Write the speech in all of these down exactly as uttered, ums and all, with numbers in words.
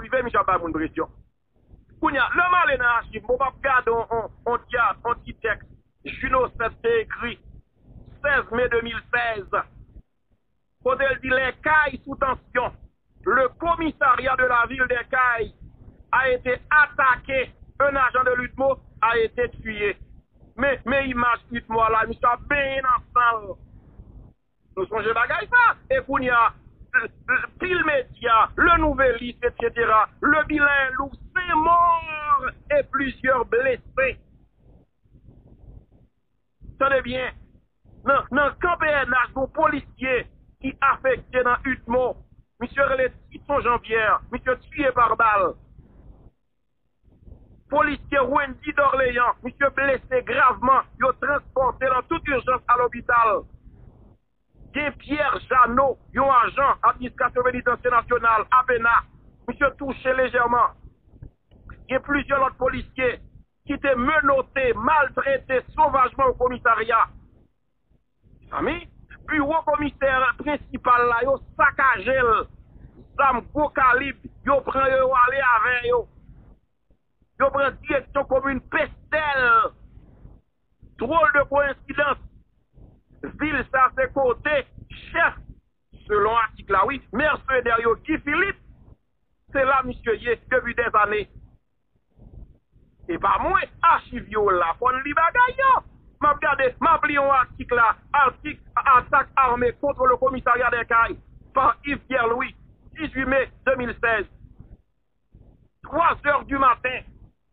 rive, misye ap bay moun presyon. Kounye a, lè m ale nan achiv, bon, m ap gade on, on, on ti, on ti tèks Juno sèt te ekri sèz me de mil sèz, kote l di: Les Cayes sous tension. Le commissariat de la ville des Cayes a été attaqué. Un agent de l'UDMO a été tué. Men, men imaj UDMO a la, misye ap benyen nan san l. Nou sonje bagay sa? E kounye a, pil medya, Le Nouvelliste, et cetera. Le bilan est lourd, cinq morts et plusieurs blessés. Tande byen, nan, nan kan P N H, gon polisye ki afekte nan UDMO. Misye rele Tison Jean Pierre, misye tiye pa bal. Polisye Wendy Dorléan, misye blese gravman, yo transpòte l an tout ijans a lopital. Gen Pierre Jeannot, yon ajan Administrasyon Penitansye Nasyonal, apena, misye touche lejèman. Gen plizyè lòt polisye ki te menote, maltrete sovajman o komisarya. Mezanmi, biwo komisè prensipal la, yo sakaje l. Zam gwo kalib, yo pran yo, yo ale avè yo. Yo pran direksyon komin Pestèl. Dwòl de koyensidans. Vil sa se kote chèf, selon atik la, wi, mèsenè yo Guy Philippe, se la misye ye depi dèzane. E pa mwen, achiv yo la, fò n li bagay yo. M ap gade, m ap li yon atik la, atik atak ame contre le commissariat des Cayes, pa Yves Pierre Louis, dizuit mai deux mille seize. Twa zè di maten,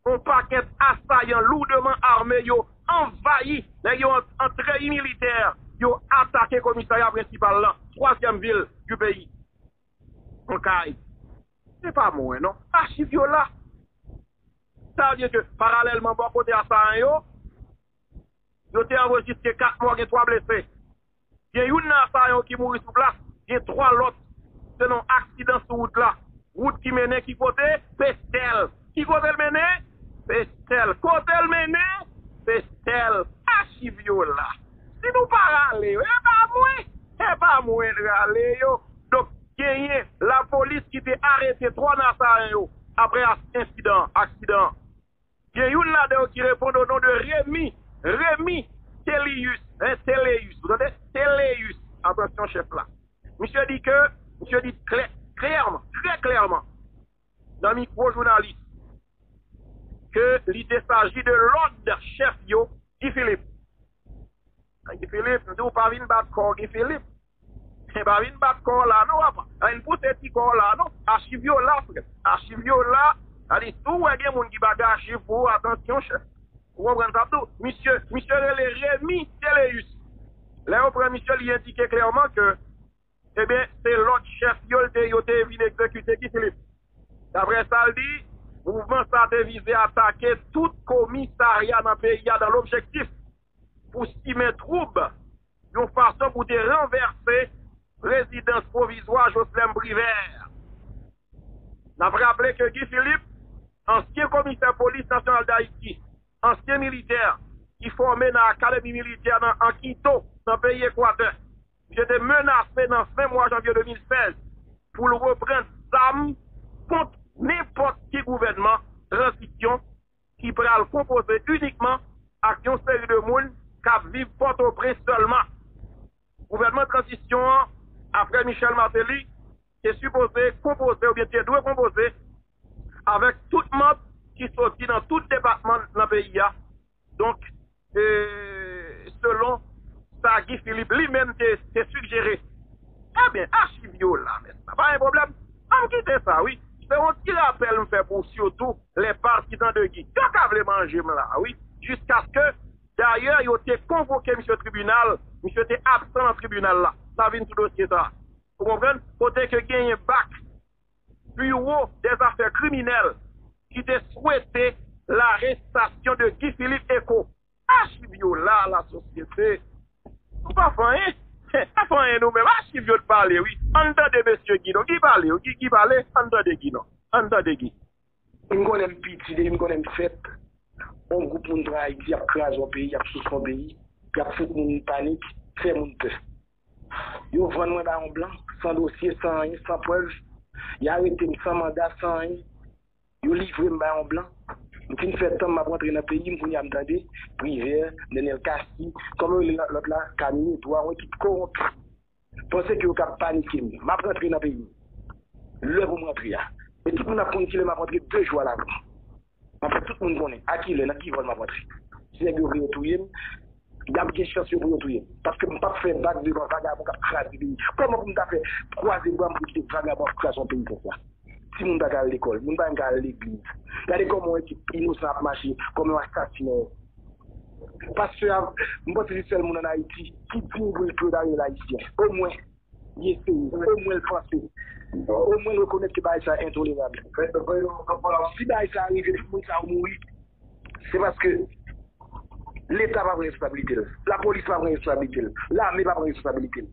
yon pakèt asayan lourdman ame yo anvayi, nèg yo an, an treyi militè, yo atake komisarya prensipal la, twazyèm vil di peyi. An Kay. Se pa mwen, non. Achiv yo la. Sa vle di ke, paralèlman, bò kote asayan yo, yo te anrejistre kat mò, gen twa blese. Gen youn nan asayan yo ki mouri sou plas, gen twa lòt se nan aksidan sou wout la. Wout ki mennen ki kote? Pestèl. Ki kote l mennen? Pestèl. Kote l mennen? Pestèl. Achiv yo la. Si nou pa rale yo, e pa mwen, e pa mwen rale yo. Donk, genyen lapolis ki te arete twa nan asayan yo apre as-, ensidan, aksidan an. Gen youn ladan yo ki reponn o non de Remy, Remy Telius, hein, Teleus, ou tande? Teleus, atansyon chèf la. Misye di ke, misye di klè, klèman, trè klèman, nan mikwo jounalis, ke li te saji de lòd chèf yo, Guy Philippe. Guy Philippe, m di w pa vin bat kò w, Guy Philippe. Pa vin bat kò w la non, papa. Pa vin pouse ti kò w la non. Achiv yo la, frè. Achiv yo la. Sa di, si w wè gen moun ki pa gen achiv pou ou, atansyon, chèf. Ou konprann sa m di w? Misye, misye rele Remy Teleus. Lè yo pran misye, li endike klèman ke, ebyen, se lòt chèf yo, l te, yo te vin egzekite Guy Philippe. Daprè sa l di, mouvman sa te vize atake tout komisarya nan peyi a dan lobjektif pou simen twoub yon fason pou te ranvèse prezidans pwovizwa Joslèm Privè. N ap raple ke Guy Philippe, ansyen komisè polis nasyonal Dayiti, ansyen militè ki fòme nan Akademi Militè nan, an Quito, nan peyi Ekwatè, misye te menase nan fen mwa janvye de mil sèz pou l reprann zam kont nenpòt ki gouvènman tranzisyon ki pral konpoze inikman ak yon seri de moun k ap viv Pòtoprens sèlman. Gouvènman tranzisyon an, apre Michel Martelly, te sipoze konpoze oubyen te dwe konpoze avèk tout manm ki soti nan tout depatman nan peyi a. Donk, e, selon sa Guy Philippe li menm te, te sigjere. Ebyen, achiv yo la, men sa pa gen pwoblèm. Ann kite sa, wi. Se yon ti rapèl m fè pou sitou lè patizan de Guy. Yo ka vle manje m la, wi. Jiskaske, dayè, yo te konvoke misye tribinal, misye te absan nan tribinal la. Sa vin sou dosye sa. Ou konprann? Kote ke genyen bak, Bureau des Affaires Criminelles, ki te swete larestasyon de Guy Philippe Eco. Achiv yo la, lasosyete. Nou pa fè anyen. Pa fè anyen nou menm. Achiv yo t pale, wi. Ann tande mesye Guy non. Guy pale, wi. Guy, Guy pale. Ann tande Guy non. Ann tande Guy. M konnen m piti, depi m konnen m fèt, yon gwoup moun pran Ayiti, y ap kraze yon peyi, y ap souse yon peyi, y ap fout moun panik, fè moun pè. Yo vann mwen ba yon blan, san dosye, san anyen, san prèv. Y arete m san manda, san anyen. Yo livre m bay yon blan. M fin fè tan m ap rantre nan peyi m, kounye a m tande Privè, Nenel Cassy, kòman yo rele lòt la, Camille Edouard, yon ekip kowonpi. Panse ke yo kab panike m. M ap rantre nan peyi m. Lè pou m rantre a. E tout moun ap konn kilè m ap rantre de jou alavan. M ap fè tout moun konnen a kilè, nan ki vòl m ap rantre. Si nèg yo vle yo touye m, y ap gen chans yo pou yo touye m. Paske m p ap fè vag devan vagabon k ap kraze peyi. Kòman pou m ta fè kwaze bra m pou kite vagabon ap kraze yon peyi konsa? Timoun pa ka al lekòl, moun pa menm ka al legliz. Gade kòman yon ekip inosan ap mache, kòman yo asasinen yo. Pastè a, m panse se sèl moun ann Ayiti ki diy pou l, pou l ta rele ayisyen. Omwen, li eseye. Omwen, l panse. Omwen, l rekonèt ke bagay sa a entolerab. Si bagay sa a rive, tout moun sa yo mouri, se paske Leta pa pran responsablite l. Lapolis pa pran responsablite l. Lame pa pran responsablite l.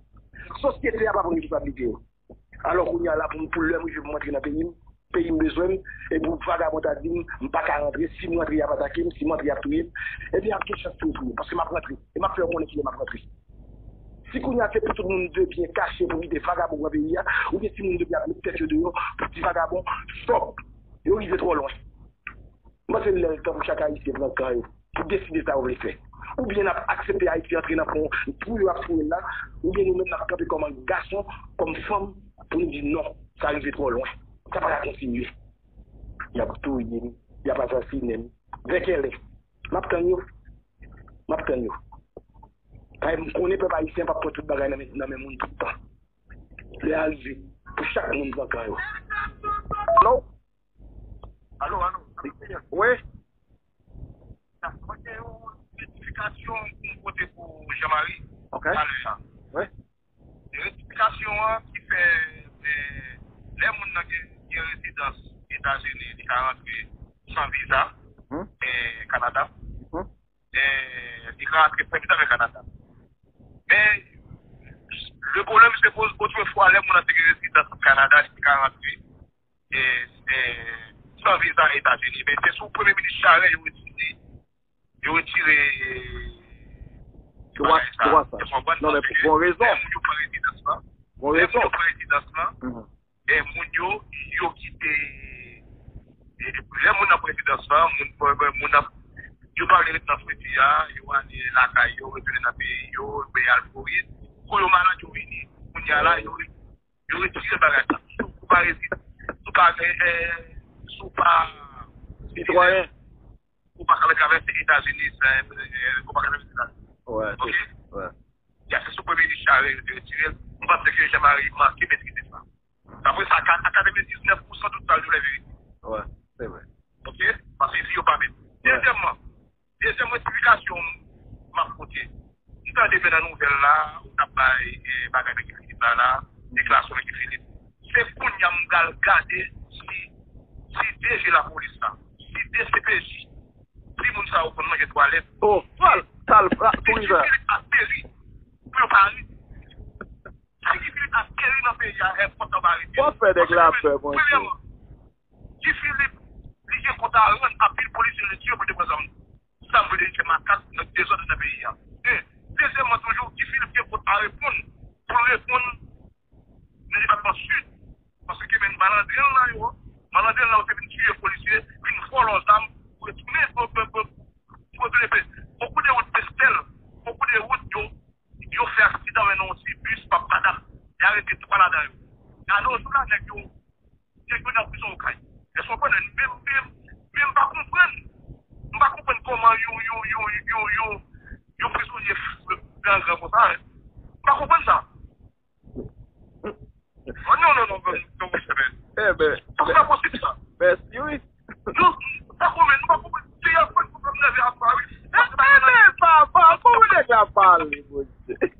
Sosyete a pa pran responsablite yo. Alò, kounye a la, pou m, pou lè m rive pou m antre nan peyi m, peyi m bezwen m, e pou vagabon ta di m, m pa ka rantre, si m rantre, y ap atake m, si m antre, y ap touye m, ebyen, y ap gen chans pou yo touye m, paske m ap rantre, e m ap fè yo konnen kilè m ap rantre. Si kounye a se pou tout moun de byen kache pou kite vagabon pran peyi a, oubyen si moun de byen ap met tèt yo deyò pou ti vagabon, stòp, yo rive twò lwen. M panse l lè l tan pou chak Ayisyen pran kan yo, pou deside sa yo vle fè. Oubyen n ap aksepte Ayiti antre nan pon twou yo ap foure l la, oubyen nou menm n ap kanpe kòm gason, kòm fanm, pou n di non, sa rive twò lwen. Sa pa ka kontinye. Y ap touye m, y ap asasinen m. Vè kèlè? M ap tann yo. M ap tann yo. Paske m konnen pèp ayisyen p ap pran tout bagay nan men, nan men moun tout tan. Lè a rive pou chak moun pran kan yo. Alo? Alo, alo, alo, Seyè. Wi. Mwen gen yon retifikasyon pou m pote pou Jean Marie. Ok. Talè a. Wi. Retifikasyon an ki fè, eh, lè moun nan gen, gen rezidans Etazini, li ka rantre san viza, eh, Kanada. Eh, li ka rantre san viza nan Kanada. Men, le pwoblèm, se ke otrefwa, lè moun nan te gen rezidans Kanada, li te ka rantre, eh, eh, san viza Etazini. Men se sou Premye Minis Charest yo retire, yo retire, eh, dwa, bagay sa. Dwa sa. Ou konprann? Non, men pou bon rezon. Lè moun yo pran rezidans lan, bon rezon. Lè moun yo pran rezidans lan, e moun yo, yo kite, e, lè moun nan prezidans lan, moun, moun nan, yo pa vle ret nan fwenti a, yo ale lakay yo, retounen nan peyi yo, oubyen y al Florid. Kou yo malad, yo vini. Kounye a la, yo, yo retire bagay sa. Si w pa rezi-, si w pa gen, eh, si w pa sitwayen, ou pa ka travèse Etazini, sa, eh, ou pa ka travèse Etazini. Wè, ok? Wè. Ya, se sou Premye Minis Charest yo te retire l. M panse ke Jean Marie manke metrize sa. Dapre sa, ka-, a katrevendiznèf pousan tout sa yo di w la verite. Wè, se vre. Ok? Paske li yo pa met. Wè. Dezyèmman, dezyèm retifikasyon m ap pote. M tande men nan nouvèl la, ou t ap bay, eh, bagay Guy Philippe la, la, deklarasyon Guy Philippe. Se kounye a m pral gade si, si D G lapolis la, si D C P J, si moun sa yo konn manje twalèt. Oh, tal, tal, ah, si Guy Philippe ap peri, pou yo pa ri. Si Guy Philippe ap peri nan peyi a, èskòt yo pa rete? Bon, fè nèg la pè, monchè. Premyèman, Guy Philippe, li gen kont a rann anpil polisye li tiye pou li te pran zam. Sa m vle di, se makak nan dezòd nan peyi a. E, dezyèmman toujou, Guy Philippe gen kont a reponn, pou l reponn nan depatman Sid. Paske men malandren l nan yo, malandren l nan yo te vin tiye polisye, vin vòlò zam, pou retounen, pou, pou, pou, pou retounen pe-, bokou de wout Pestèl, bokou de wout yo, yo fè aksidan, men nan yon ti bis, pap padap. Y arete twa ladan yo. Gade yon jou la, nèg yo, nèg yo nan prizon Okay. Èske w konprann? Men, men, men m pa konprann. M pa konprann kòman yo, yo, yo, yo, yo, yo prizonye f-, gran, gran konsa, hein. M pa konprann sa. Oh, non, non, non, non, non, monchè, men. Eh ben, sa pa posib, sa. Mèsi, wi. Non, m pa konprann, m pa konprann. Se yon fòt pou m leve ap pale. Eh ben, men, papa, kòman nèg la pale, Bondye?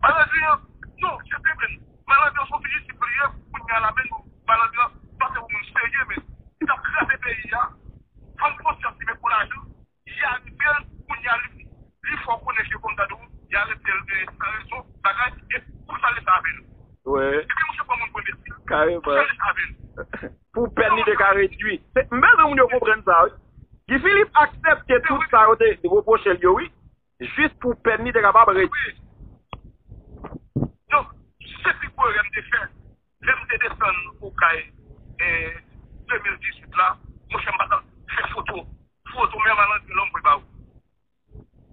Malandren an, non, se te menm. Malandren an, se yon fijisib li ye, kounye a la, men nou, malandren an, pase pou moun serye, men. Li t ap kraze peyi a. Fanm konsyans li, men pou lajan. Y arete l, kounye a, li, li fè w konnen ke kòm ta di w, y arete l, e, san rezon, bagay, e pou sa l te sa avè l. Wi. Epi misye pran moun pou enbesil. Kareman. Pou sa l te sa avè l. Pou pèn li te ka redui. Se, m bezwen moun yo konprann sa, wi. Guy Philippe aksepte tout sa yo te repwoche l yo, wi. Jis pou pèn li te kapab redui. Wi. Donk, se pi gwo erè m te fè. Lè m te desann Okay, e, de mil dizuit la, monchè, m pa t fè foto. Foto menm a nan de lòm pou l ba ou.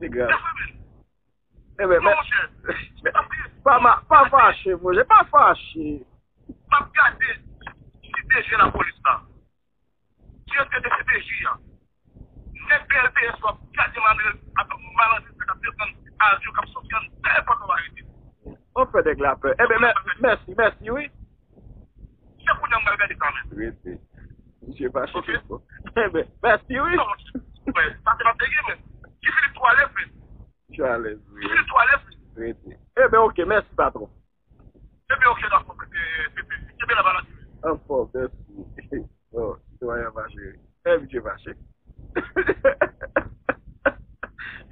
Se grav. Yes, man. Ebyen, non, monchè. Pa, pa, pa fache, monchè, pa fache. M ap gade si deje lapolis la. Direktè de C P J a. Nèg B L P S yo ap gade Manrel ak Malandren k ap desann avyon k ap soti anndan èpòt la, yo arete. Ou fè nèg la pè. Ebyen, mè-, mèsi, mèsi, wi. Se kounye a m pral gade sa menm. Rete. Misye fache tout bon. Ebyen, mèsi, wi. Non, monchè. Wè, sa se pa serye, men. Guy Philippe twò alèz, men. Misye alèz, wi. Guy Philippe twò alèz, men. Rete. Ebyen, oke, mèsi, patwon. Ebyen, oke, dakò, Pepe, Pepe. Kenbe la, Balanse. Anfòm, mèsi. Bon, sitwayen an fache. E, misye fache.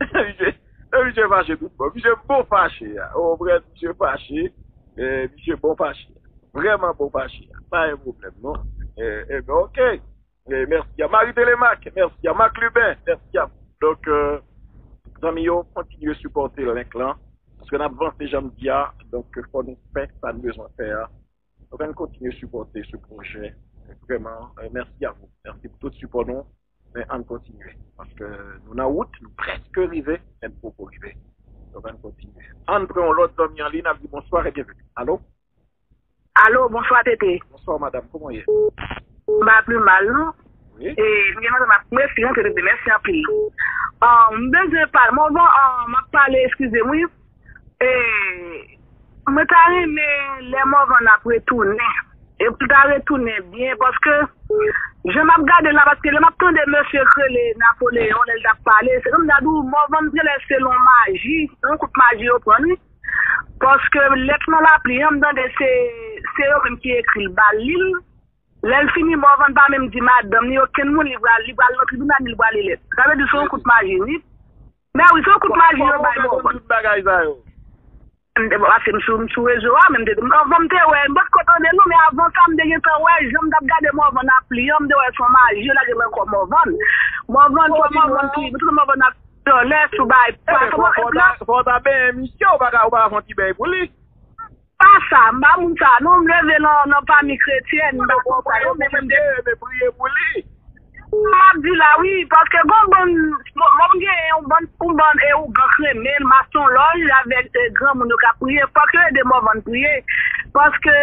Misye, e, misye fache tout bon. Misye bon fache a. Ou konprann, misye fache. E, misye bon fache. Vrèman bon fache a. Pa gen pwoblèm, non. E, ebyen, oke. E, mèsi a Marie Telemaque, mèsi a Marc Lubin, mèsi a. Donk, e, zanmi yo, kontinye sipòte link lan. Paske n ap vanse, jan m di a. Donk, fò nou fè sa n bezwen fè a. Donk, ann kontinye sipòte se pwojè. Vrèman, e, mèsi a vou. Mèsi pou tout sipò nou. Men ann kontinye. Paske nou nan wout, nou prèske rive, men n poko rive. Donk, ann kontinye. Ann pran yon lòt zanmi an liy, n ap di bonswa e byenveni. Alo? Alo, bonswa, Tete. Bonswa, madam. Kòman w ye? M pa pi mal, non. Wi. E, m gen lontan m ap, mèsi, non, Tete, mèsi anpil. Ah, m bezwen pale. Mòvan, ah, m ap pale, eskize m, wi. E, mwen ta renmen lè Mòvan ap retounen. E pou l ta retounen byen, paske jan m ap gade la, paske lè m ap tande mesye k rele Napoleyon, lè l t ap pale, se kòm m ta di w, Mòvan genlè se yon maji, yon kout maji yo pran l, wi. Paske lèt nan lapli an, m tande se, se yo menm ki ekri l, ba l li l. Lè l fini, Mòvan pa menm di madanm ni okenn moun, li pral, li pral nan tribinal, li pral li lèt. Sa vle di se yon kout maji, wi. Men wi, se yon kout maji yo bay Mòvan. Tout bagay sa yo. M te, paske m sou, m sou rezo a, men m te, m, avan m te wè, m potko tande non, men avan sa, m te gentan wè, jan m t ap gade Mòvan ap li an, m te wè se yon maji, yo lage nan kò Mòvan. Mòvan, fò Mòvan tou, tout Mòvan ap dòlè sou bay. Fò w ta, fò w ta benyen misye, ou pa ka, ou pa ka fè yon ti benyen pou li. Pa sa, m pa moun sa, non, m leve nan, nan fanmi kretyèn, m pa konn sa yo, men mwen m te. Men priye pou li. M ap di la, wi, paske gon bann, bon, bon, m gen yon bann, yon bann, e, ougan k renmen l, masonlòj avèk, e, granmoun yo k ap priye, fòk yo ede Mòvan priye, paske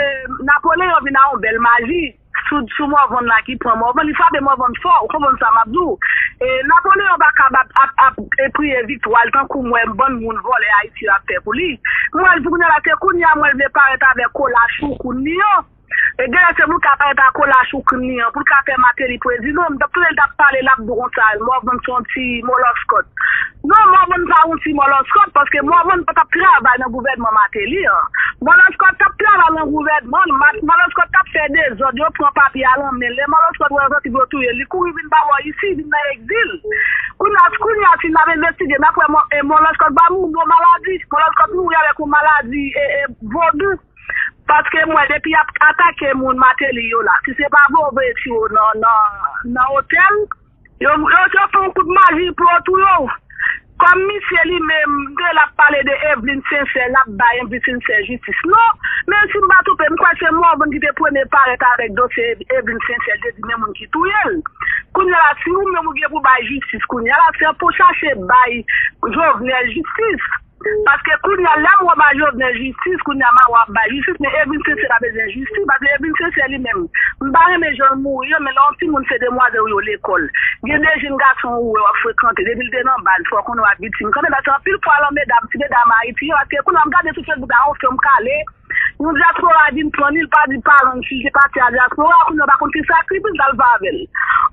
Napoleyon vin a yon bèl maji sou, sou Mòvan la ki pran Mòvan, li frape Mòvan fò, ou konprann sa m ap di w. E, Napoleyon pa ka ap, ap, ap, e, priye viktwa l tankou m wè bann moun vòlè Ayiti yo ap fè pou li. M wè l pou kounye a la, se kounye a m wè l vle parèt avèk kola choukoun li yo. E genlè se pou l ka parèt ak kola choukoun li an, pou l ka fè Mateli prezidan. M t ap tande l t ap pale, l ap di konsa, Mòvan se yon ti mòlòskòt. Non, Mòvan pa yon ti mòlòskòt, paske Mòvan pa t ap travay nan gouvènman Mateli an. Mòlòskòt t ap travay nan gouvènman l, Ma-, mòlòskòt t ap fè dezòd, yo pran papye a nan men l. Lè mòlòskòt wè yo santi pou yo touye l, li kouri vin pa bò isi, vin nan egzil. Kounye a, kounye a, si n ap envestige, n ap wè mò-, e, mòlòskòt pa mouri yon maladi. Mòlòskòt mouri avèk yon maladi, e, e, vodou. Paske m wè depi y ap atake moun Mateli yo la, si se pa vre yo voye tiyo nan, nan, nan otèl, yo, yo, yo fè yon kout maji pou yo touye w. Kòm misye li menm, m tande l ap pale de Eveline Sincère, l ap bay Eveline Sincère jistis. Non, men si m pa twonpe, m kwè se Mòvan ki te premye parèt avèk dosye Eveline Sincère, li te di men moun ki touye l. Kounye a la, si ou menm ou gen pou bay jistis, kounye a la, se pou chache bay Jovenel jistis. Paske kounye a, lè m wè ba Jovenel jistis, kounye a m a wè ap bay jistis, men Eveline Sincère pa bezwen jistis, paske Eveline Sincère li menm, m pa renmen jan l mouri an, men lè yon timoun se demwazèl ou yo lekòl, gen de jenn gason ou wè w ap frekante, depi l te nan baz, fò w konnen w ap viktim kanmenm, paske anpil fwa lan medam, ti medam Ayiti yo, paske kounye a m gade sou Facebook la, yon fanm kale, yon dyaspora vin pran li, l pa di paran l, si se pati a dyaspora, kounye a w pa konn ki sakrifis l al fè avè l.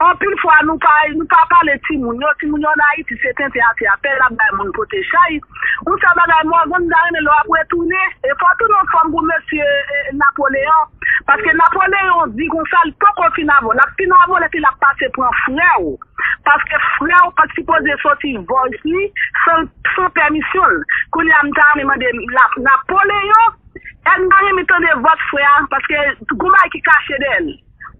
Anpil fwa, nou pa, nou pa pale timoun yo, timoun yo ann Ayiti, se tenten atè a fè, l ap bay moun pote chay. Yon sèl bagay, Mòvan, m ta renmen lè w ap retounen, e fò w tounen yon fòm pou mesye, e, Napoleyon, paske Napoleyon di konsa, li poko fin avè w, l ap fin avè w lè ke l ap pase pran frè w. Paske frè w pa t sipoze soti voice li san, san pèmisyon l. Kounye a, m ta renmen mande la, Napoleyon, èske m ta renmen tande vòt frè a, paske gon bagay ki kache dèyè l.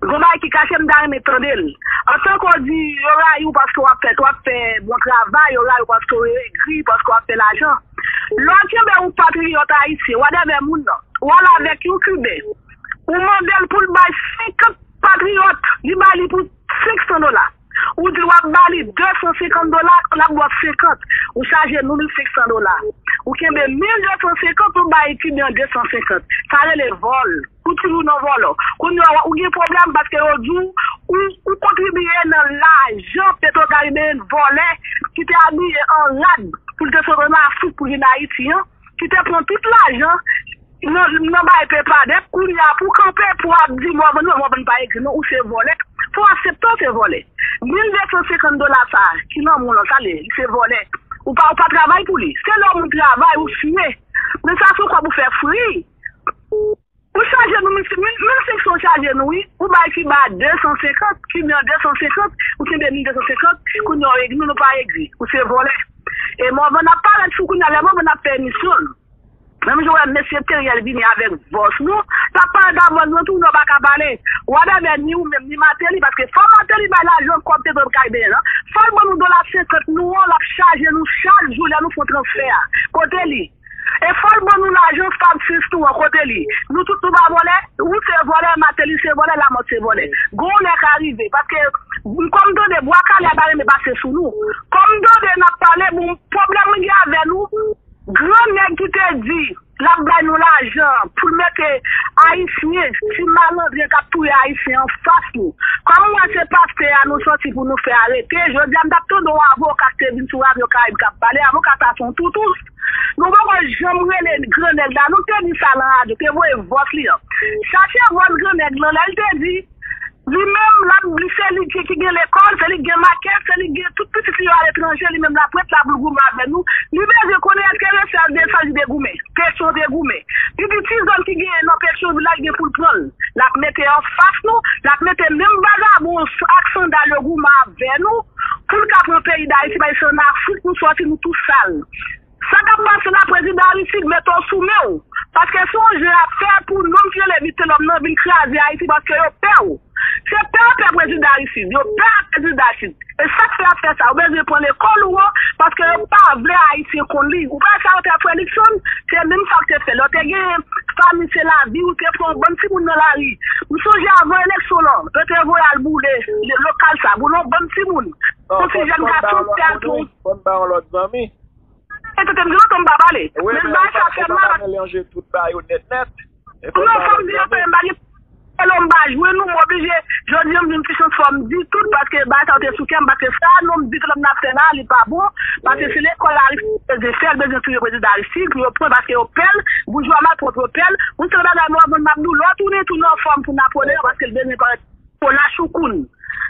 Gon bagay ki kache, m ta renmen tande l. Antanke w di, yo rayi w paske w ap fè, w ap fè bon travay, yo rayi w paske w egri, paske w ap fè lajan. Lè w kenbe yon patriyòt ayisyen, whatever moun nan, w al avèk yon Kiben, Ou mande l pou l bay senkant patriyòt, li bay li pou senk san dola. Ou di l w ap ba li de san senkant dola, l ap ba w senkant. Ou chaje nou mil senk san dola. Ou kenbe mil de san senkant, ou bay etidyan de san senkant. Sa rele vòl. Ou tire w nan vòlò. Kounye a, ou gen pwoblèm paske yo di w, ou, ou kontribiye nan lajan Petro Caribbean vòlè ki te abiye an rad pou l te sot ann Afrik pou vin Ayiti an, ki te pran tout lajan nan, nan bay pepadèp, kounye a pou kanpe, pou ap di Morvan, non, Morvan pa egri, non, ou se vòlè. Fò w aksepte w se vòlè. Mil de san senkant dola sa, ki nan men w lan, sa li, li se vòlè. Ou pa, ou pa travay pou li. Se lè moun travay, ou siye. Men sa se yon kòb ou fè fri. Ou chaje nou mil, mil, mil senk san ou chaje nou, wi. Ou bay Kiba de san senkant, Kiba de san senkant, ou kenbe mil de san senkant, kounye a w egri, nou pa egri. Ou se vòlè. E Morvan ap parèt sou kounye a, lè Morvan ap fè emisyon l. Menm jan w wè mesye Teriel vini avèk vòs nou, l ap pale da vòs nou tou, nou pa ka pale. Wadabè ni ou menm, ni Mateli, paske fò Mateli bay lajan kòb Petro Caribbean an, fò l ban nou dola senkant nou an, l ap chaje nou chak jou lè nou fè yon transfè a. Kote li? E fò l ban nou lajan Fab Sis tou an, kote li? Nou tout nou pa vòlè? Ou se vòlè, Mateli se vòlè, Lamòt se vòlè. Gon lè ka rive, paske m kòm tande bwa kale a pa renmen pase sou nou. Kòm tande n ap pale, bon, pwoblèm mwen gen avè nou, gran nèg ki te di l ap bay nou lajan pou l mete Ayisyen, ti malandren k ap touye Ayisyen anfas nou. Kòm mwen se pastè a nou sòti pou nou fè arete, jodi a m t ap tande yon avoka k te vin sou Radyo Karayib k ap pale, avoka sa se yon toutous. Nou poko janm rele gran nèg la, nou te di sa lan radyo, te voye vòs li an. Chache vòs gran nèg lan, lè l te di, li menm, l ap, li se li ki, ki gen lekòl, se li ki gen makèt, se li ki gen tout pitit li yo aletranje, li menm l ap ret la pou l goumen avè nou. Li bezwen konnen èske Resèl desann li te goumen, Petyonvil te goumen. Li di ti zòn ki genyen nan Petyonvil la, li gen pou l pran l. L ap mete anfas nou, l ap mete menm vagabon ak sandal yo goumen avè nou, pou l ka pran peyi Dayiti, paske se ann Afrik nou sòti, nou tou sal. Sa k ap pase la, prezidan Aristide, mete w sou men w. Paske se yon jan y ap fè pou nonm ki rele Vitelòm nan vin kraze Ayiti paske yo pè w. Se pè yo pè prezidan Aristide. Yo pè prezidan Aristide. E sa k fè y ap fè sa. Yo bezwen pran lekòl ou an paske yo pa vle Ayisyen konn li. Ou pa wè sa yo te ap fè Nixon? Se menm sa yo te fè. Lè w te gen Fami Se Lavi, ou te pran yon bann timoun nan lari. M sonje avan eleksyon lan, yo te voye al boule lokal sa, boule yon bann timoun. Yon ti jèn gason te al touye. Fò n ba yon lòt zanmi. E tete m di lontan m pa pale. Men bagay sa fè mal. Melanje tout bagay yo nèt nèt. Non, fò m di anfen, m pa gen pale, m pa jwe nou, m oblije. Jodi a m vin ti chans fò m di tout, paske bagay sa yo te sou kè m, paske sa nou m di tout lòt n ap fè la, li pa bon, paske se lekòl Aristide bezwen fè, l bezwen touye prezidan Aristide, pou yo pran, paske yo pè l, boujwa malpwòp yo pè l. Yon sèl bagay m ap vann m ap di w, lè w tounen tou nan fòm pou Napoleyon, paske l bezwen parèt. Pou lachoukoun.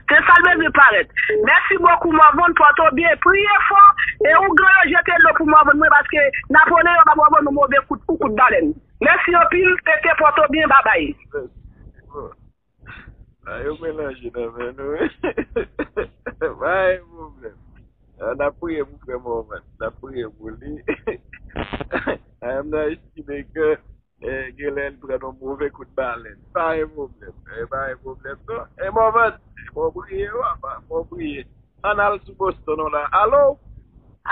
Se sa l bezwen parèt. Mèsi bokou, Morvan, pòte w byen, priye fò, e ougan yo jete dlo pou Morvan mwen, paske Napoleyon pa pral ban nou move kout, ou kout balèn. Mèsi anpil, tete, pòte w byen, babay. Mèsi. Bon. A, yo melanje nan men nou, wi. Pa gen pwoblèm. A, n ap priye pou frè Morvan. N ap priye pou li. A, m nan estime ke Eh, genlè li pran yon move kout balèn. Pa gen pwoblèm. Eh, pa gen pwoblèm, non. Eh, Morvan, fò w priye, papa. Fò w priye. Ann al sou Boston, non, la. Alo?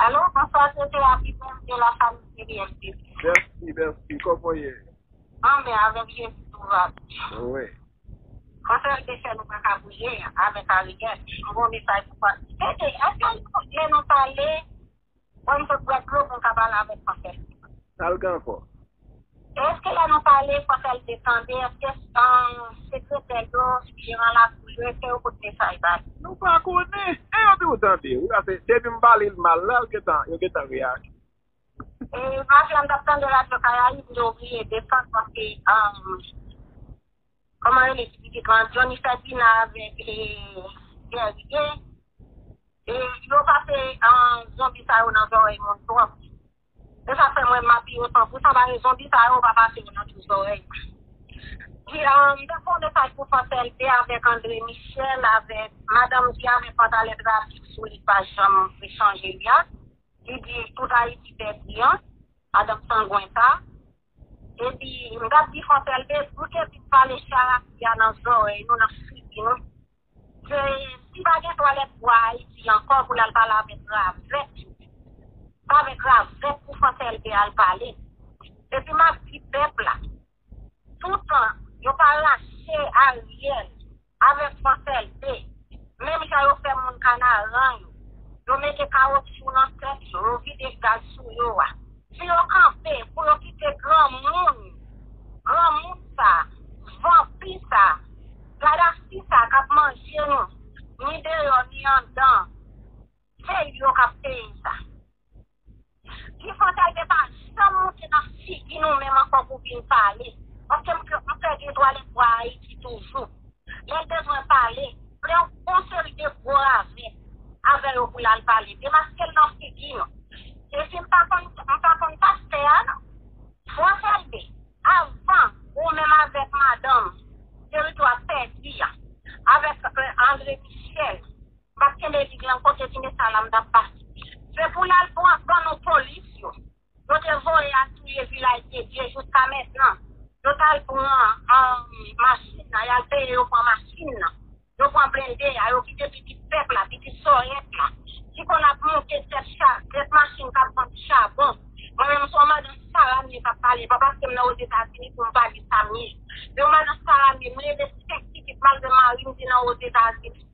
Alo, bonswa, se Théa Vivant de la famille T V S T. Mèsi, mèsi. Kòman w ye? Anben, avèk Jezi, tou va byen. Wi. Konsèy de fè nou pa ka bouje avèk Ariel. M gon mesaj pou pa. Tete, èske nou pale? Bon, m sot bwè dlo pou m ka pale avèk Fòsèl. Sa l gen ankò? Èske lè nou pale, Fòsèl te tande? Èske, um, sekretè yo, jeran lakou yo, èske yo pote mesaj ba li? Nou pa konnen. E yo di w tande. Wi, paske depi m pale l mal la, l gentan, yo gentan reyaji. E, mache, m t ap tande Radyo Karayib, m te obliye desann paske, um, kòman rele ti pitit lan, Johnny Ferdinand avèk, e, Guerrier. E yo pase, an, zonbi sa yo nan zòrèy moun twòp. E sa fè mwen m apiye w san pou san, paske zonbi sa yo pa pase yo nan tout zòrèy. Di, an, m te fè yon mesaj pou Fòsèl de avèk André Michel, avèk madanm ki avèk pantalè trafik sou li pa janm chanje li a. Li di tout Ayiti pèdi an, madanm sangwen sa. Epi, m t ap di Fòsèl de, pou te vin pale charati a nan zòrèy nou, nan figi nou. Se, si pa gen twalèt bwa Ayiti ankò pou l al pale avèk ravèt yo. Pa avèk ravèt pou Fòsèl de al pale. Epi m ap di pèp la, toutan Yo pa rache Ariel avèk Fòs L P. Menm jan yo fè moun Kanaran yo. Yo mete kawotchou nan tèt yo, yo vide gaz sou yo a. Si yo kanpe pou yo kite granmoun, granmoun sa, vanpi sa, Gaddafi sa k ap manje nou, ni deyò ni anndan, se yo k ap peye sa. Guy Fontaine pa janm moute nan figi nou menm ankò pou vin pale. Paske m, m pèdi dwa lèt bwa Ayiti toujou. Lè l bezwen pale, pran yon bon seri de gwo ravèt avè yo pou l al pale. Demaske l nan figi nou. E si m pa konn, m pa konn pastè a non. Fòs L P, avan ou menm avèk madanm teritwa pèdi a, avèk, euh, André Michel, m p ap kenbe lig lan kote vin e sa la m t ap pase. Se pou l al pran, ban nou polis yo. Yo te voye al touye Vilaj de Dye jiska mentnan. Yo t al pran, um, machin nan, y al peye yo pran machin nan. Yo pran blende a, yo kite pitit pèp la, pitit sòyèt la. Ki konn ap monte tèt cha, tèt machin k ap vann chabon. Mwen menm se yon madan Saramye k ap pale, pa paske m nan Ozetazini pou m pa di sa m ye. Se yon madan Saramye, m leve senk pitit malgre mari m te nan Ozetazini.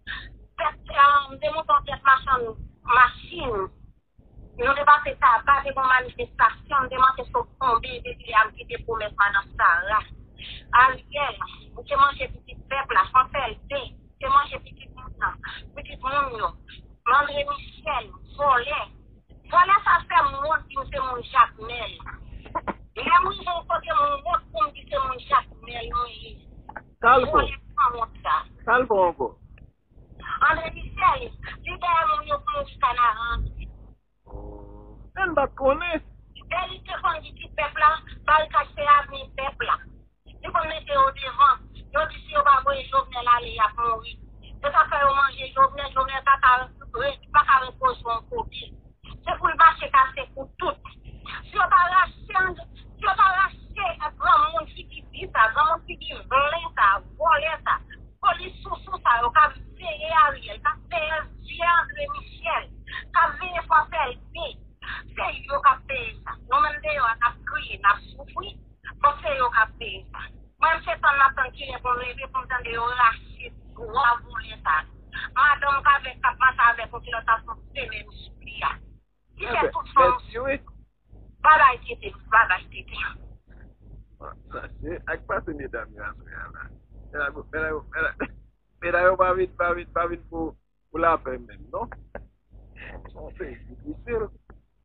Tèt, um, m te monte yon tèt machann machin. Nou te pase Taba, te gon manifestasyon, m te manke sot tonbe, depi lè a m kite pwomès madan Sara. Ariel, ou te manje pitit pèp la, Fòs L P, te manje pitit moun nan, pitit moun yo. Andre Michel, vòlè. Vòlè sa fè m wont di m se moun Jakmèl. Lè m rive yon kote m wont pou m di se moun Jakmèl mwen ye. Sa l fè w? Vòlè sanwont sa. Sa l fè w ankò? Andre Michel, li dèyè moun yo pou mouri Kanaran. Oh, men m pa t konnen. E li te konn di ti pèp la, barikad se avni pèp la. Li konn mete yo devan. Yo di si yo pa voye Jovenel ale, y ap mouri. Se sa k fè yo manje Jovenel. Jovenel pa ka re-, pa ka repoze yon kote. Se pou l mache kase kou tout. Si yo pa rache, si yo pa rache granmoun figi di sa, granmoun figi vle sa, vòlè sa, polis sousou sa yo k ap veye Ariel, k ap veye Andre Michel, k ap veye Fòs L P, se yo k ap peye sa. Nou menm deyò a, n ap kriye, n ap soufri, bon, se yo k ap peye sa. Mwen, m se tann m ap tann kilè pou m leve, pou m tande yo rache dwa vòlè sa. Madanm k avèk, k ap mache avèk yon kilòt ap fè yon semèn sou li a. Ki fè tout fanm. Babay tete, babay tete. Sa se ak pase medam yo aswè a la. Medam yo, medam yo, medam yo, medam yo pa vin, pa vin, pa vin pou, pou lapè menm, non. Se yon peyi difisil.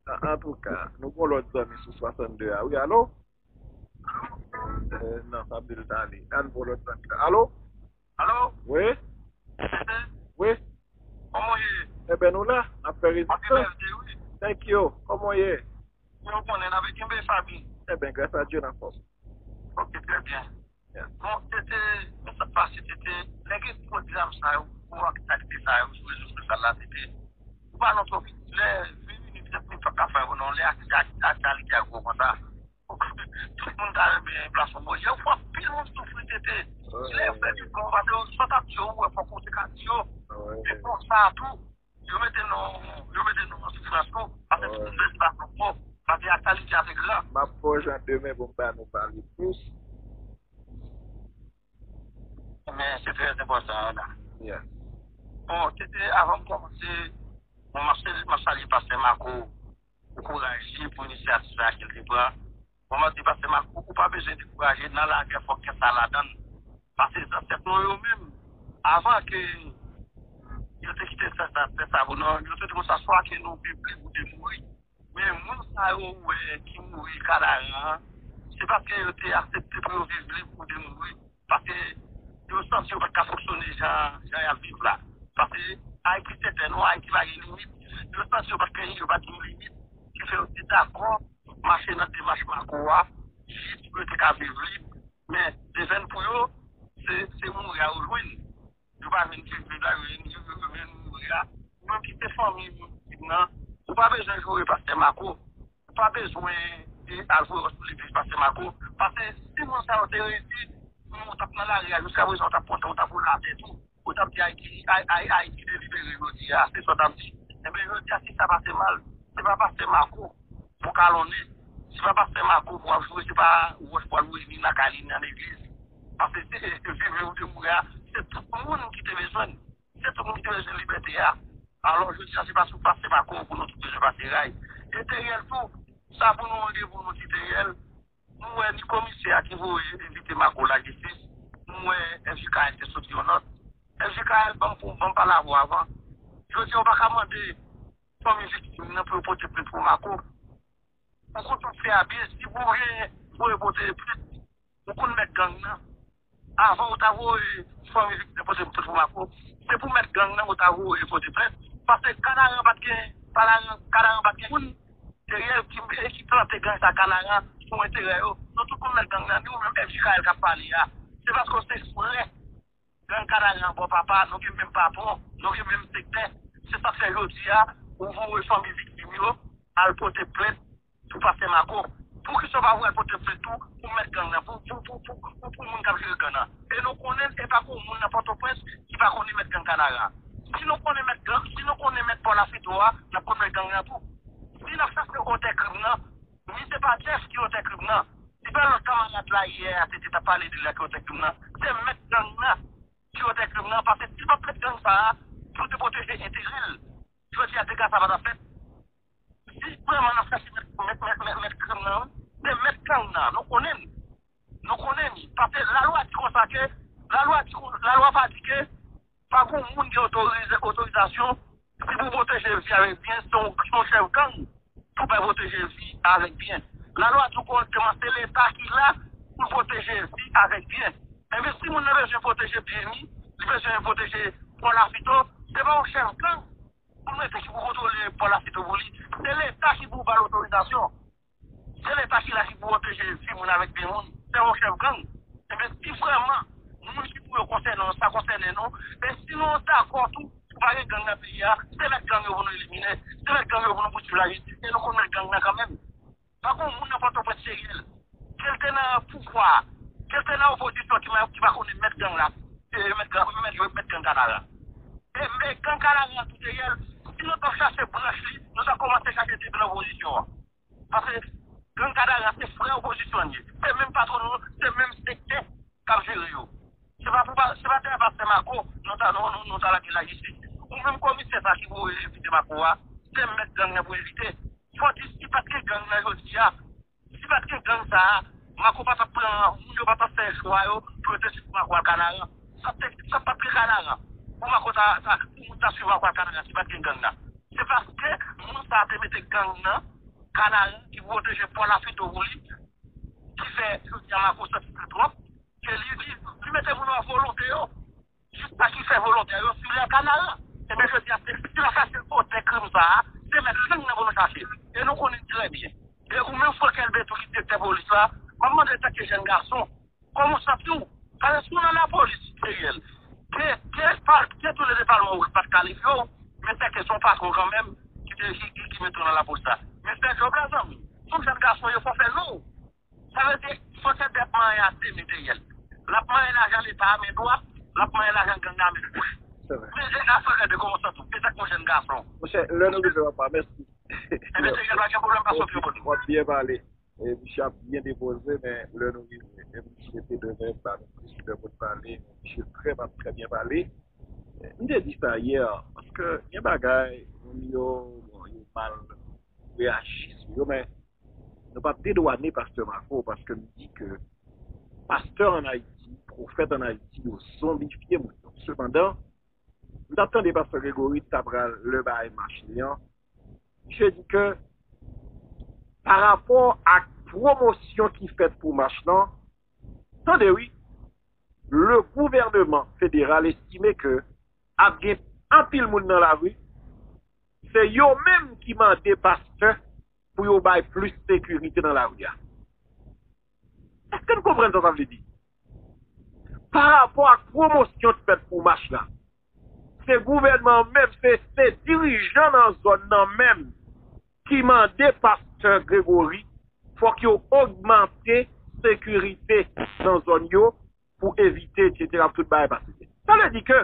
An, antouka, nou gon lòt zanmi sou swasannde a. Wi, alo? Eh, non, sa m di l t ale. Ann pran lòt zanmi la. Alo? Alo? Wi? Wi? Kòman w ye? Eben, nou la, n ap fè rezistans. Happy birthday, wi. Thank you. Kòman w ye? Ou konnen, n ap kenbe fanmi. Eben, gras a Dye, n anfòm. Ok, trè byen. Yeah. Bon, Tete, men sa k pase, Tete, lè gen pwogram sa yo, gwo aktyalite sa yo sou rezo sosyal la, Tete, ou pa nan twòp lè, vin minit, trant minit, pa ka fè yo, non, lè ak-, ak-, aktyalite a gwo konsa. Tout moun ta renmen plas yon bò. Jè, ou fè anpil moun soufri, Tete. Lè yo fè di bon, paske yo, sa t ap di yo, ou wè, fòk ou te ka di yo. Men konsa tou, yo mete nou, yo mete nou nan soufrans tou. Paske tout moun fè espas nou pwòp. Paske aktyalite a te gran. M ap fè w jan demen pou m ba nou pale plis. Men se trè enpòtan, la. Yeah. Bon, Tete, avan m kòmanse, bon, m ap sal-, m ap salye pastè Marco. Ankouraje pou inisyativ sa a ke l te pran. Bon, m ap di pastè Marco, ou pa bezwen dekouraje, nan lagè fòk gen sa ladan l. Paske zansèt nou yo menm, avan ke yo te kite tè sa, tè sa pou nou, yo te di konsa, swa ke nou viv lib ou te mouri. Men moun sa yo ou wè ki mouri Kanaran an, se paske yo te aksepte pou yo viv lib ou te mouri. Paske yo santi yo pa t ka fonksyone jan, jan y ap viv la. Paske Ayiti se tè nou, Ayiti pa gen limit. Yo santi yo pa t gen, yo pa t gen limit. Ki fè yo te dakò mache nan demach Marco a, jis pou yo te ka viv lib. Men, devèn pou yo, se, se mouri a yo jwenn. Yo pa vin viv lib la, yo vin, yo, yo, yo vin mouri a. Ou menm ki se fanmi viktim nan, ou pa bezwen joure pastè Marco. Ou pa bezwen, e, al voye wòch sou legliz pastè Marco. Paske si moun sa yo te rete, ou t ap nan lari a, jiska prezan, ou t ap kontan, ou t ap oule atè tou. Ou t ap di Ayiti, Ay-, Ay-, Ayiti delibere jodi a, se sa w t ap di. Enben, jodi a, si sa pase mal, se pa pastè Marco pou kalonnen. Se pa pastè Marco pou ap joure, se pa wòch pou al woule ni lakay li, ni nan legliz. Paske se viv ou te mouri a, se tout moun ki te bezwen l. Se tout moun ki te bezwen libète a. Alò, jodi a, se pa sou pase Mako pou nou tout bezwen pase ray. E Teriel tou, sa pou nou randevou nou di Teriel, nou wè ni komisè a ki voye envite Mako lajistis, nou wè F J K L te soti yon nòt. F J K L, ban m pou, ban m pale avè w avan. Jodi a, ou pa ka mande fanmi viktim nan pou yo pote plent pou Mako. Ou konn tout fè a byen, si pou gen voye pote plent, ou konn mèt gang nan. Avan ou ta voye fanmi viktim pote plent pou Mako, se pou mèt gang nan ou ta voye pote plent. Paske Kanaran pa t gen, Kanaran, Kanaran pa t gen moun Teriel ki, ki plante gang sa Kanaran pou enterè yo. Nou tout konn mèt gang nan, ni ou menm F J K L k ap pale a. Se paske w se frè gang Kanaran bò papa, nou gen menm patwon, nou gen menm sektè. Se sa k fè jodi a, ou voye fanmi viktim yo al pote plent pou pastè Mako. Poukisa w pa voye al pote plent tou pou mèt gang nan, pou, pou, pou, pou, pou, pou moun k ap jere gang nan? E nou konnen l, e pa gon moun nan Pòtoprens ki pa konnen mèt gang Kanaran. Si nou konnen mèt gang, si nou konnen mèt Pò Lafito a, n ap konn mèt gang nan tou. Si n ap chache otè krim nan, ni se pa Jeff ki otè krim nan. Se pa lòt kamarad la yè a te, te t ap pale de la ki otè krim nan. Se mèt gang nan ki otè krim nan. Paske si pa t mèt gang sa a, pou te pwoteje enterè l, jodi a dega sa pa t ap fèt. Si vrèman n ap chache mèt, mèt, mèt, mèt, mèt krim nan, wi, se mèt gang nan, nou konnen l. Nou konnen li. Paske lalwa di konsa ke, lalwa di kon-, lalwa pa di ke pa gon moun gen otorize, otorizasyon, si pou pwoteje vi avèk byen, se yon, se yon chèf gang pou bay pwoteje vi avèk byen. Lalwa di w korekteman, se Leta ki la pou l pwoteje vi avèk byen. Enben, si moun nan bezwen pwoteje byen li, li bezwen pwoteje Pò Lafito, se pa yon chèf gang pou l mete ki pou kontwole Pò Lafito pou li. Se Leta ki pou ba l otorizasyon. Se Leta ki la ki pou pwoteje vi moun avèk byen moun. Se yon chèf gang. Enben, si vrèman moun ki pou yo konsène, sa konsène nou, e si nou dakò tou pou pa gen gang nan peyi a, se mèt gang yo pou nou elimine, se mèt gang yo pou nou pousuiv lajistis, e nou konn mèt gang nan kanmenm. Pa gon moun nan Pòtoprens serye l. Ke l te nan pouvwa, ke l te nan opozisyon ki, ki pa konnen mèt gang la, e mèt gang, mèt, mèt gang Kanaran. E, e gang Kanaran tou dèyè l, si nou t ap chache branch li, nou t ap kòmanse chache depi nan opozisyon an. Paske gang Kanaran se frè opozisyon an ye. Se menm patwon nou, se menm sektè k ap jere yo. Se pa pou pa, se pa dèyè pastè Mako nou ta, nou, nou, nou ta lage lajistis. Ou menm komisè sa ki voye envite Mako a, se mèt gang nan pou envite. Fò di si pa t gen gang nan jodi a, si pa t gen gang sa a, Mako pa t ap pran, moun yo pa t ap fè chwa yo pou yo te swiv Mako al Kanaran. Sa te, sa pa t gen Kanaran. Pou Mako ta, ta, pou moun ta swiv Mako al Kanaran, si pa t gen gang nan. Se paske moun sa a te mete gang nan Kanaran ki pwoteje Pò Lafito pou li, ki fè jodi a Mako santi l twòp, ke li, li, li mete moun yo a volonte yo. Jis sa ki fè volontè yo file al Kanaran. Ebyen, jodi a, se, si n ap chache otè krim sa a, se mèt gang nan pou nou chache. E nou konnen trè byen. E ou menm, Franck Elbé tou ki direktè polis la, m ap mande antanke jèn gason, kòman w santi w? Paske si w nan lapolis, Teriel, ke, ke, pa, ke tou le depatman ou pa t kalifye w, men sèke se yon patwon kanmenm ki te, ki, ki, ki mete w nan lapolis la. Men fè djòb la, zanmi. Se yon jèn gason, yo fò fè non w. Sa vle di, fò se dèt manyen a teni Teriel. L ap manyen lajan Leta a men dwat, l ap manyen lajan gang nan men gòch. Se vre. Men, e, Franck Elbé, kòman w santi w? Petèt yon jèn gason. Monchè, lè nou rive, papa, mèsi. Ebyen, Teriel, pa gen pwoblèm, pase w byen bò nou. W ap byen pale. E, misye ap byen depoze, men lè nou rive, e, misye te dwe menm ba nou plis lè pou n pale. Misye vrèman trè byen pale. E, m te di sa yè, paske gen bagay, moun yo, bon, yo mal reyaji sou yo, men nou p ap dedwane pastè Marco, paske m di ke pastè ann Ayiti, pwofèt ann Ayiti, yo zonbifye moun yo. Sepandan, m t ap tande pastè Gregory t ap pral lè bay mach li an. Misye di ke pa rapò ak pwomosyon ki fèt pou mach lan, tande wi, le gouvèneman federal estime ke ap gen anpil moun nan lari, se yo menm ki mande pastè pou yo bay plis sekirite nan lari a. Èske n konprann sa sa vle di? Pa rapò ak pwomosyon k fèt pou mach la, se gouvènman an menm, se, se dirijan nan zòn nan menm ki mande pastè Gregory, fòk yo ogmante sekirite nan zòn yo pou evite, etsetera, pou tout bagay pase byen. Sa vle di ke,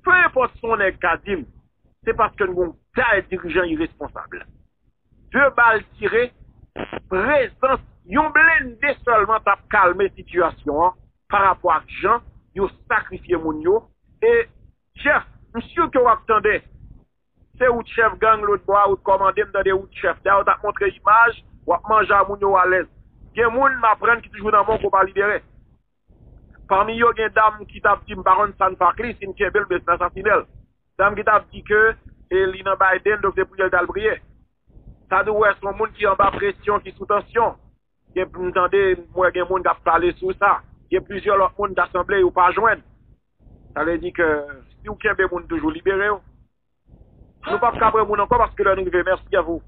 pe enpòt sa yon nèg ka di m, se paske n gon tay dirijan iresponsab. De bal tire, prezans yon blende sèlman t ap kalme sitiyasyon an, pa rapò ak jan yo sakrifye moun yo. E Jeff, m si ke w ap tande. Se ou t chèf gang lòt bò a, ou t kòmande, m tande ou t chèf. Dayè, w t ap montre imaj, w ap manje a moun yo alèz. Gen moun m aprann ki toujou nan men w ke w pa libere. Pami yo gen dam ki t ap di, m pa konn sa n fè ak li, si n kenbe l oubyen si n asasinen l. Dam ki t ap di ke e li nan Biden, donk se priyè l t al priye. Sa di w wè se yon moun ki anba presyon, ki sou tansyon. Gen, m tande, m wè gen moun k ap pale sou sa. Gen plizyè lòt moun ta sanble yo pa jwenn. Sa vle di ke si w kenbe moun toujou, libere yo. Nou p ap ka pran moun ankò paske lè nou rive. Merci à vous.